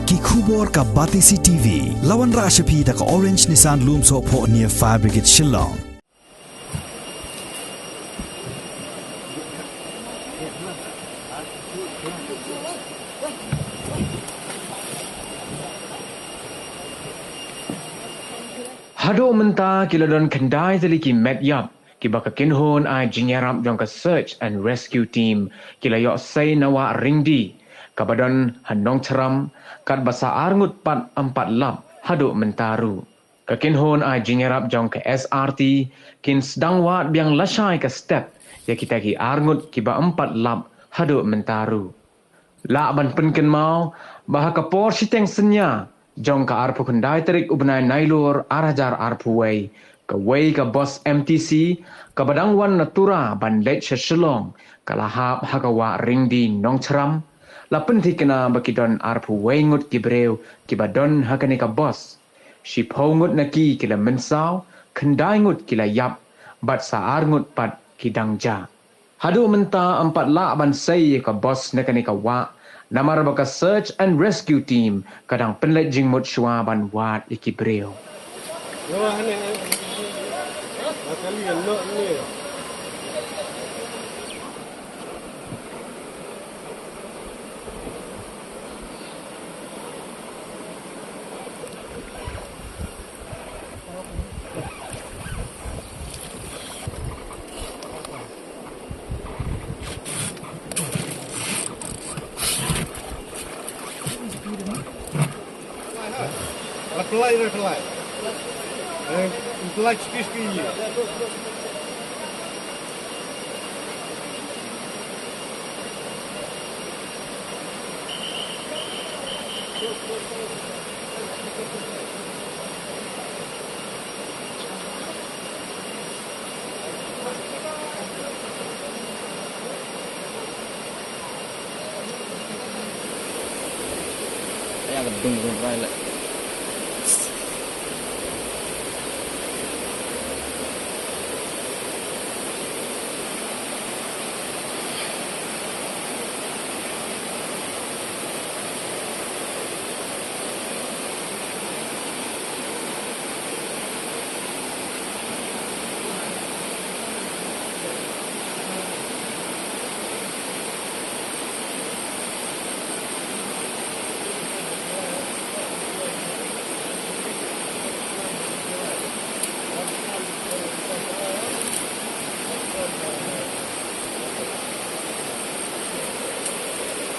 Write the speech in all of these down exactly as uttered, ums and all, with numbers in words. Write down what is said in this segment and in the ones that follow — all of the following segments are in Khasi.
Ki khubor ka Batesi T V. La wanrah sha phi da ka Orange Nissan Lumsohphoh near Fire Brigade Shillong. Haduh mynta ki la don khyndai tylli ki met ïap kiba ka kynhun ai jingïarap jong ka Search and Rescue Team ki la ïoh sei na Wah Ringdi kaba don ha Nongchram, katba sa arngut pat ym pat lap haduh mynta ruh. Ka kynhun ai jingïarap jong ka S R T kin sdang wad biang lashai ka step ïa kita ki arngut kiba ym pat lap haduh mynta ruh. Lah ban pynkynmaw ba ha ka por shiteng synñia jong ka arphew khyndai tarik u bnai Nailur ar hajar arphew wei, kawei ka bos M T C kaba dang wan na Tura ban leit sha Shillong ka la hap ha ka Wah Ringdi Nongchram. La pynthikna ba ki don arphew wei ngut ki briew kiba don ha kane ka bos. Shiphew ngut na ki ki la mynsaw, khyndai ngut ki la ïap, bad sa ar ngut pat ki dang jah. Haduh mynta ym pat lah ban sei ïa ka bos na kane ka wah, namar ba ka Search and Rescue Team ka dang pynleit jingmut shuwa ban wad ïa ki briew. Reply, reply. Eh, reply, speech ke liye. Aïa ka dung dung rai leh.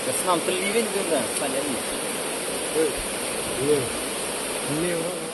Ka snam tylli rin tu dah, pan ri. Eh, iya. Ini orang